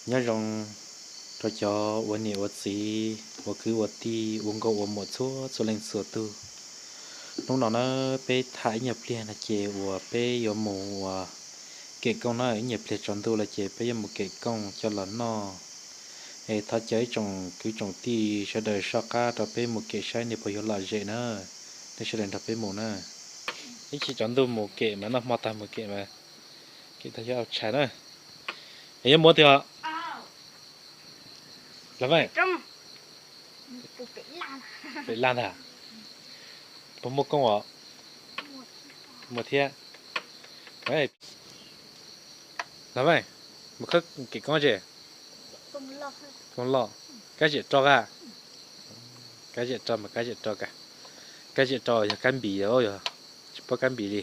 Nyob zoo rau cov ua niam ua txiv, ua kwv ua tij, ua nkauj ua muam txhua txhua leej txhua tug. Hnub no na, peb tham ib nyuag pliag no ces uas peb yuav mus uas kem kooj na, ib nyuag pliag tsaus ntuj lawm ces peb yuav mus kem kooj coj los noj. Es thov caw ib tsoom kwv tsoom tij sawv daws soj qab rau peb mus kem saib nws puas yuav lom zem na. Nej sawv daws nrog peb mus na. Ib chim tsaus ntuj mus kem mas noj hmo tag mus kem mas kem tag yuav tshais na. Es yuav mus tiag os. Los Veej, pem laj ntag. Puas muaj kooj os? Muaj thiab. Los Veej, mus khawb kem kooj tse. Kooj loj, kab ziam roj ka. Kab ziam roj mas kab ziam roj ka. Kab ziam roj yog kab npis, yog tsis paub kab npis li.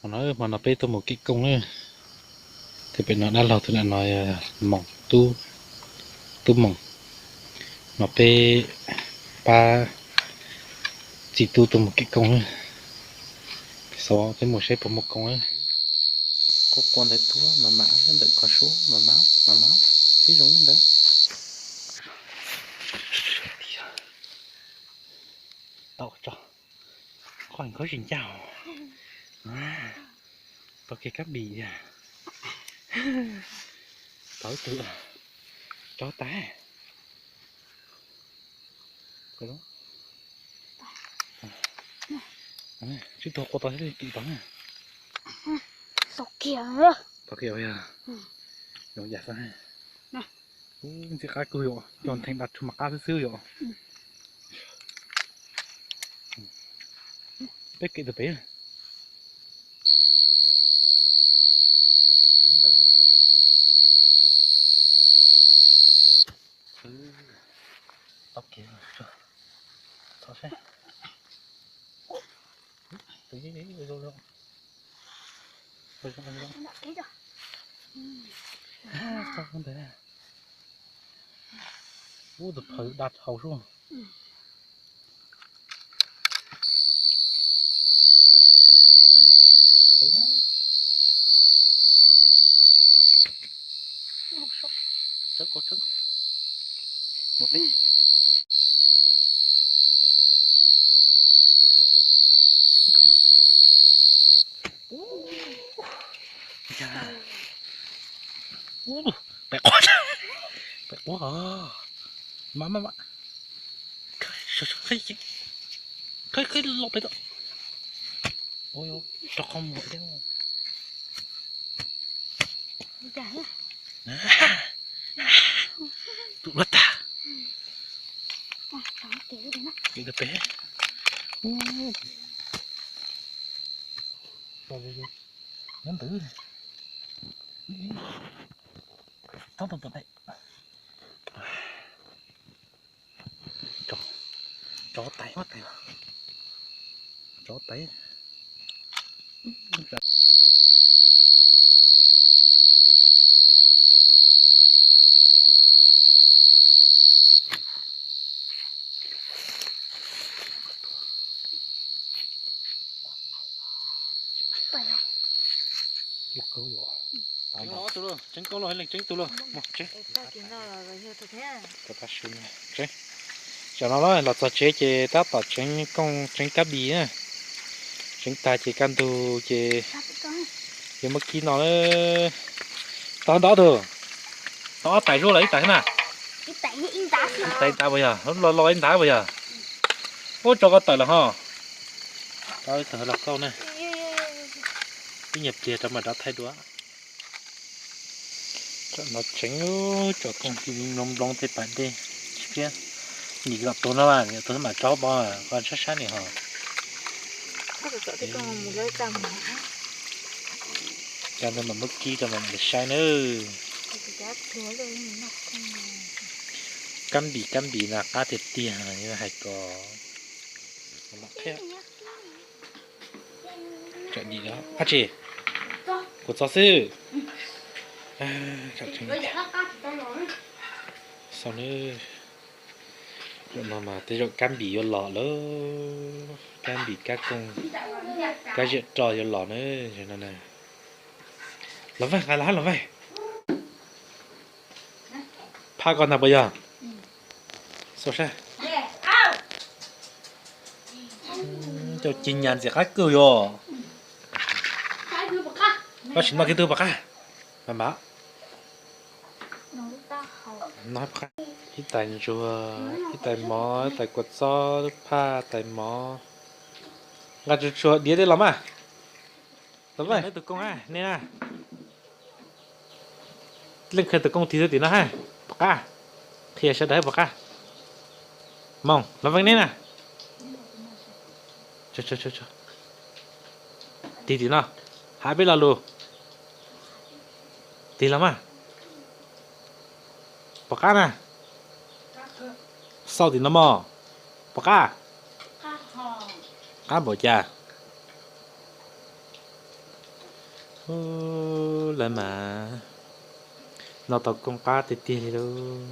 Hmo no, hmo no peb tuaj mus kem kooj na. Tus pem no dab laug, tus no Moos, Tub, Tub Moos. No peb pab txiv tub tuaj mus kem kooj na. Xyov peb mus saib puas muaj kooj na. Quaj quaj ntawd tuaj mas mam ntawm ko suab mas mam mam mam tib zoo ntawd. Tau tso, qhov khaub zig ncaj. Tau kiag kab npis thiab. Tau ib tug tso tas. Tsib tug qua tau thiab tim tau na. Tau kiag yog. Yoov yam xwb. Ntxim qab kawg yom, cog ntheem da rhu mas qab xwb xwb yom. Peb kem tus pem. Tau kiag, txhob seb. Tus zoo zoo. Tus zoo zoo. Txhob ntawd. Ub, tus phawj daj hau sub. Pem quav, pem quav os. Mas mas mas, khawb khawb los pem tod. Rau qhov muag thiab. Tus luaj tag. Tus pem. Nyob ntawd. Txhob tau tom tais. Tso tais, tso tais. Tseeb koj los, leej tseeb tus los, tseeb. Tseeb. Tam no los txog tsev ces tab tom tseev kooj tseev kab npis na. Tseev tag ces kaj ntug ces yuav muab kib no. Tau ntau tus, tau ob tais zuj los ib tais na. Ib tais ib ntav puas yog, los los ib ntav puas yog. Ub, tso koj tawm lawm ho. Tau ib tug los kauj na. Ib nyuag pliag rov mam rov thaij dua. Tam no tseev, tso kooj ti nploos nploos tej pas dej, tsis piab. Nim los tus no, nim tus mam tso pov, koj sab sab nim ho. Cas ntawd mam muab kib rau mam li saib nawb. Kab npis, kab npis na qab tiag tiag hais kom. Tsam dim no dab tsi? Kuv txo xwb. Xaus nawb. Zaum no mas tej zaum kab npis yuav los lawm. Kab npis, kab kooj, kab ziam roj yuav los na. No na, Los Vajig, nqa los hab Los Vajig. Phaj koj ntag puas yog? Xauj sab. Cov ci nyas ntxim qab kawg yog. Koj sim noj kiag tug puas qab. Mam mam. Ib tais ntsuag, ib tais mov, ib tais kua txob, lub phaj, tais mov. Nqa tsuag tsuag diav tej los mas. Los Vajig, tus koob, nej na. Leej twg tus koob tig tim no hab? Puas qab? Qhia sawv daws hab puas qab. Moog, Los Vajig, nej na. Tig tim no, has peb lo lus. Tig los mas. Puas qab na? Xauj tim no mog. Puas qab? Qab npaum cas? Lawv mas noj tau koob qab tiag tiag li lauj.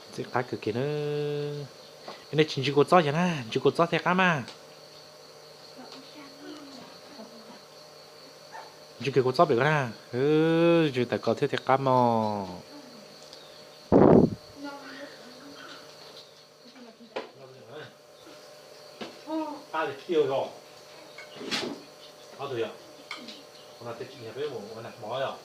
Ntxim qab kawg kiag na. Nej tsis ntsws kua txob yog na, ntsws kua txob thiaj qab mas. Ntsws kiag kua txob pem ko na. Ntsws tawm ko thiaj thiaj qab mog. Qab li tiag os. Ob tug yog, qhov no thiaj tsim nyog peb mus ua nag hmo yog.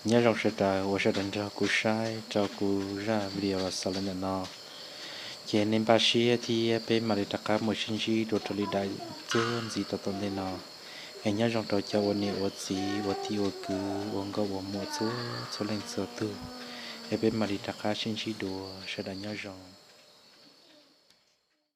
Nyob zoo sawv daws uas sawv daws nrog kuv saib rau kuv zaj video los xaus li ntawm no. Ces nej npaj siab thiab peb mam li rov qab mus sib ntsib dua rau li daim txuas ntxiv tom tom ntej no. Es nyob zoo rau cov ua niam ua txiv ua tij ua kwv ua nkauj ua muam txhua txhua leej txhua tug. Es peb mam li rov qab sib ntsib dua, sawv daws nyob zoo.